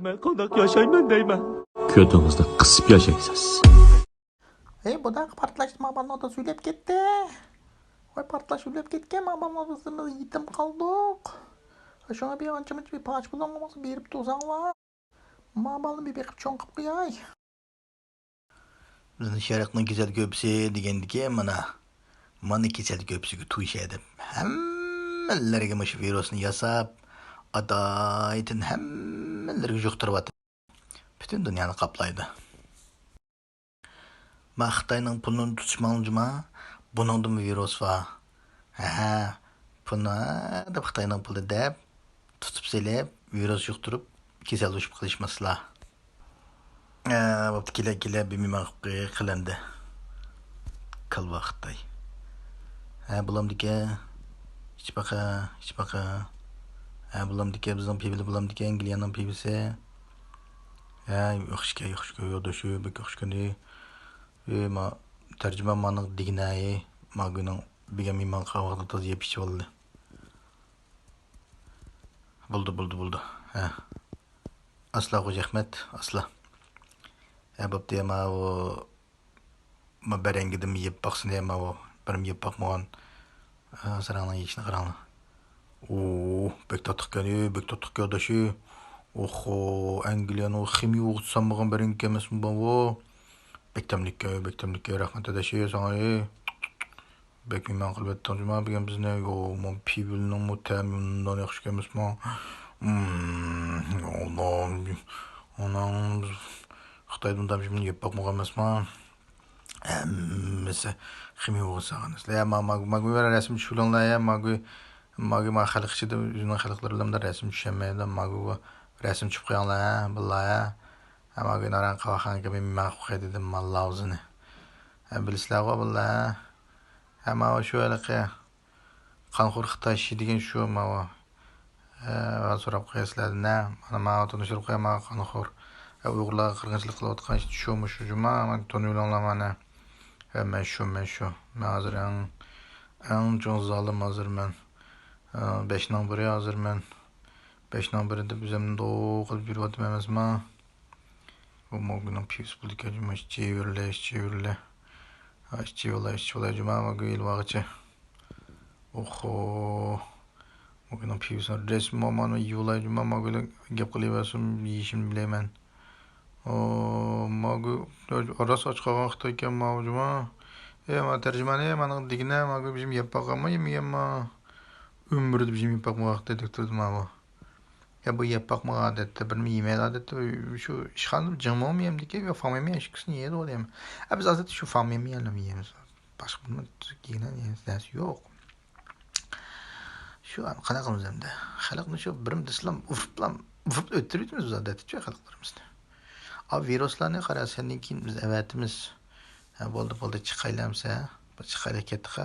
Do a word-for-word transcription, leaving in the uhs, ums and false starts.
مەن قانداق ياشايمەن دەيمەن. كۆتىڭىزنى قىسىپ ياشايسىز. ھەي، بۇ دەققە پارتلاش ماڭا بالىنىڭ سۆيلەپ كەتتى. ۋاي، پارتلاش سۆيلەپ كەتكەن ماڭا بالىنىڭ، بىز يېتىم قالدۇق. شۇڭا بىر ئانچە-مۇنچە بىر پاچە پۇلۇڭ بولسا بېرىپ تۇرساڭلار. ماڭا بالىنى بىر بېقىپ چوڭ قىلىپ قوياي. بىزنى شەرقنىڭ كېسەل كۆپىسى دېگەندىكىن، مانا، مانا كېسەل كۆپىسىگە توشە دەپ، ھەممىلەرگە مۇشۇ ۋىرۇسنى ياساپ، ئاتايتىن ھەممىلەرگە يۇقتۇرۇۋاتىدۇ. پۈتۈن دۇنيانى قاپلايدۇ. ما خىتاينىڭ پۇلىنى تۇتۇشماڭ جۇما، بۇنىڭدىمۇ ۋىرۇس بار. ھە، پۇلنى دەپ خىتاينىڭ پۇلى دەپ تۇتۇپ سېلىپ، ۋىرۇس يۇقتۇرۇپ، كېسەل يۇقۇپ قېلىشماسلا. ھە، بوپتۇ، كېلە، كېلە، بىر مېھمان قىلىندى. كالۋا خىتاي. ھە، بولامدىكەن؟ ئىچ باقا، ئىچ باقا. ھە، بولامدىكەن، بىزنىڭ پىۋىلى بولامدىكەن، ئەنگلىيەنىڭ پىۋىسى. ھە، ياخشىكەن، ياخشىكەن، يولدىشى، بەك ياخشىكەن. ئى، ما، تەرجىمان مانىڭ دېگىنە، ئى، ما گۇينىڭ بىگەن مېھمان قىلغان ۋاقتىدا تازا يەپ ئىچىپ ئالدى. بولدى، بولدى، بولدى. ھە. ئاسلا خوجا ئەخمەت، ئاسلا. ھە، بوپتۇ، يا ماۋۇ، ما بەرەڭگىدىمۇ يەپ باقسىن، يا ماۋۇ. بىرمۇ يەپ باقمىغان. ھە، ساراڭلار يېيىشنى قاراڭلار. ئوو، بەك تاتلىقكەن، ئى، بەك تاتلىقكەن، ئاداش، ئى. ئوخو، ئەنگلىيەنىڭ خىمىيە ئوغۇتى سالمىغان بەرەڭگى ئەمەسمۇ بۇ؟ بەك تەملىككەن، بەك تەملىككەن، رەھمەت، ئاداش، ئى، ساڭا، ئى. بەك مېھمان قىلىۋەتتىڭ جۇما بۈگۈن بىزنى. يو، مو پىۋىلنىڭمۇ تەمى مۇنداق ياخشىكەن ئەمەسمۇ؟ مم، ئاللا، ئاناڭ خىتايدىن تامچىمۇ يەپ باقمىغان ئەمەسمۇ؟ ھەممىسى خىمىيە ئوغۇتى سالغان. سىلەر يا ما، ما، ما گۇي رەسىم چۈشۈرۈڭلار يا، ما گۇي، ما گۇي ما خەلق ئىچىدە ئۆزىنىڭ خەلقلىرى بىلەن رەسىم چۈشەلمەيدۇ. ما گۇي رەسىم چۈشۈپ قويۇڭلار ھە، باللا ھە. ھە، ما گۇي ناران قاۋاخانغا مېنى مەن قوياي دېدىم، ماللا ئاغزىنى. ھە، بىلىسىلەرغۇ باللا ھە. ھە، ما شۇ ھېلىقى قانخور خىتاي شى دېگەن شۇ ماۋۇ. ھە، سوراپ قوياي سىلەردىن ھە. مانا ماۋۇ تونۇشتۇرۇپ قوياي ماۋۇ قانخور. ھە، ئۇيغۇرلارغا قىرغىنچىلىق قىلىۋاتقان شۇمۇ شۇ جۇما، مانا تونۇۋېلىڭلار مانا. ھە، مەن شۇ، مەن شۇ. مەن ھازىر ئەڭ، ئەڭ چوڭ زالىم ھازىر مەن. ھە، بەشنىڭ بىرى ھازىر مەن. بەشنىڭ بىرى دەپ ئۆزۈمنى دوغ قىلىپ يۈرۈۋاتىمەن ئەمەسمۇ. بۇ موگىنىڭ پىۋىسى بولىدىكەن جۇما، ئىچىۋېرىلە، ئىچىۋېرىلە. ھە، ئىچىۋالاي، ئىچىۋالاي جۇما، موگى ئېلىۋالغىچە. ئوخو. موگىنىڭ پىۋىسىنى رەسمىي مانا يېۋىلاي جۇما، موگىنى گەپ قىلىۋەرسۇن، يېيىشىمنى بىلەيمەن. ئو، موگى راست ئاچ قالغان خىتاي ئىكەن ماۋۇ جۇما. ئەي، ما تەرجىمانى، مانا دېگىنە، موگى بىزنى يەپ باققانمۇ، يېمىگەنمۇ؟ ئۆمرىدە بىزنى يەپ باقمىغان خىتاي دەپ تۇردى ماۋۇ. يا بۇ يەپ باقمىغان ئادەتتە، بىرنېمە يېمەيدۇ ئادەتتە، شۇ ئىشخانىدا جىڭمۇ يەمدىكەن، يا فاڭمېمە ئىككىسىنى يەيدۇ ئۇ يەم. ئە، بىز ئادەتتە شۇ فاڭمېمە يەنلا يەيمىز. باشقا بىر يېگىنە نەرسە يوق. شۇ قانداق قىلىمىز ئەمدى؟ خەلقنى شۇ بىرمۇ دېسىلام ئۇرۇپلا، ئۇرۇپ ئۆتتۈرۈۋېتىمىز بىز ئادەتتىچۇ خەلقلىرىمىزنى. ئا، ۋىرۇسلارنى قارا، سەندىن كېيىن بىز ئەۋەتىمىز. ھە، بولدى، بولدى، چىقايلى ئەمسە. بىر چىقايلى كەتتۇق، ھە،